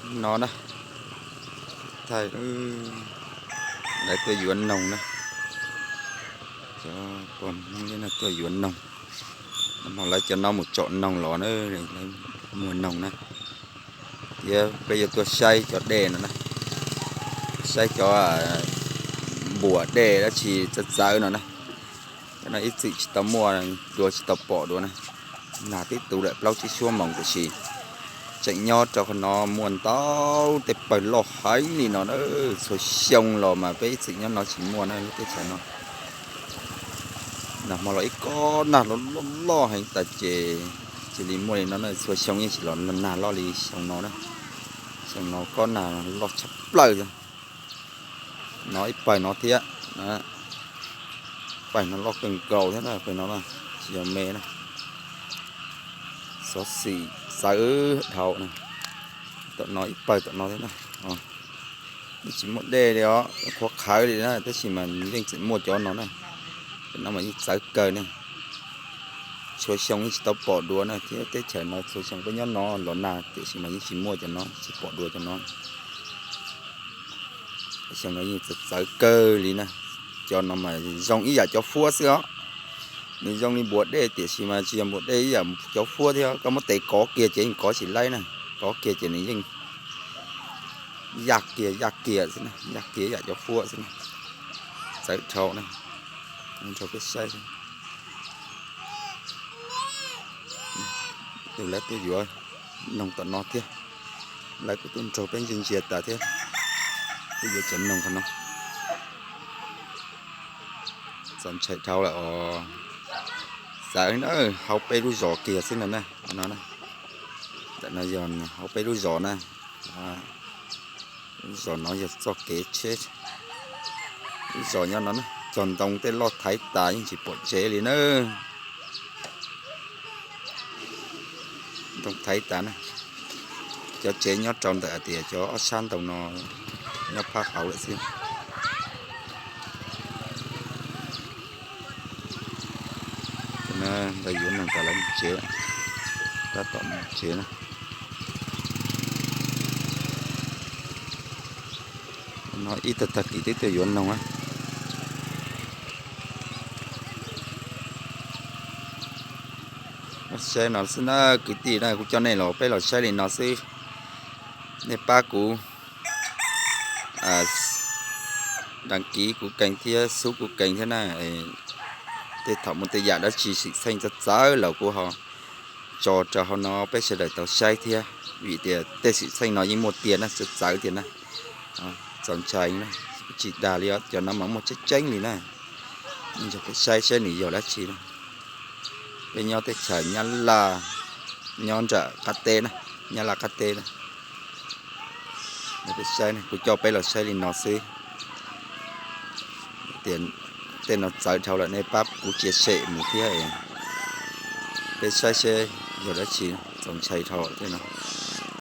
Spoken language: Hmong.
No na, thaij lawv tuaj yuav noog na. Cov pog Hmoob no tuaj yuav noog. Nag hmo lawv cov no mus tsom noog los na, lawv muag noog na. Thiab peb yuav tuaj saib cov dej no na, saib cov npuas dej dab tsi txawv txawv no na. Cov no ib txwm tsis tau muaj dua, tsis tau pom dua na. Nag twb tu lawm plaub tsib xuab moos tiam sis tseem nyob rau qhov no muaj ntau tej pawg loj heev li no na. Txhua xyoo los mas peb ib txwm nyob no tsis muaj na lub teb chaws no. Nag hmo los ib kob nag loj loj heev tas ces cia li muaj li no na. Txhua xyoo yeej tsis los nag loj li xyoo no na. Xyoo no kob nag loj tshaj plaws. No ib pawg no thiab, pawg no loj kawg nkaus thiab na, pawg no tsis yog me na. Xov xwm txawv dhau na. Tom no ib pawg tom no thiab na. Yeej tsis muaj dej li os, qhuav qhawv li na, tab sis mas yeej tseem muaj cov no na. Cov no mas yeej txawv kawg ne. Txhua xyoo yeej tsis tau pom dua na, thiab teb chaws no txhua xyoo peb nyob no los nag tiam sis mas yeej tsis muaj cov no, tsis pom dua cov no. Xyoo no yeej txawv txawv kawg li na. Cov no mas zoo ib yam cov fuab xwb os. Nws zoo li npuas dej tiam sis mas tsis yog npuas dej, ib yam cov fuab thiab. Koj muab tes kov kiag ces yeej kov tsis laib na. Kov kiag ces nws yeej yaj kiag yaj kiag xwb na, yaj kiag ib yam cov fuab xwb na. Txawv dhau na. Rau peb saib. Tus lawv tuaj yuav noog tom no thiab, lawv kuj tuaj nrog peb ntsia ntsia tas thiab. Tuaj yuav cov noog qhov no. Txaus ntshai dhau lawm os. Txawv na, hauv peb lub zos kiag xwb no na. Ntawm no yog hauv peb lub zos na. Lub zos no yog txoj kev tsheb, lub zos nyob no na, cog ntoo tej loj thaiv tas yeej tsis pom tsev li na. Ntoo thaiv tas na. Cov tsev nyob rau ntawm hais tias cov ob sab ntoo no nyob phab hauv lawm xwb. Lawv yuav noog tas lawv mus tsev, tab tom mus tsev na. No ib tag tag kis twb tuaj yuav noog na. Saib no xwb na kwv tij na, kuv coj nej los peb los saib li no xwb. Nej pab kuv đăng ký kuv kênh thiab xub kuv kênh thiab na. Tej thaum muaj tej yam dab tsi xwm txheej txawv txawv los kuv ho tso rau hauv no peb sawv daws tau saib thiab, vim tias tej xwm txheej no yeej muaj tiag na, txawv txawv tiag na. Txaus ntshai na, tsis dag li os, cov no mas muaj tseeb tseeb li na. Nrog peb saib saib nws yog dab tsi na. Peb nyob teb chaws Nyab Laj, nyob nram qab teb na, Nyab Laj qab teb na. Peb saib, kuv coj peb los saib li no xwb. Tias tej no txawv dhau lawm nej pab kuv chia sẻ mus thiab. Peb saib seb yog dab tsi, txaus ntshai dhau tej no.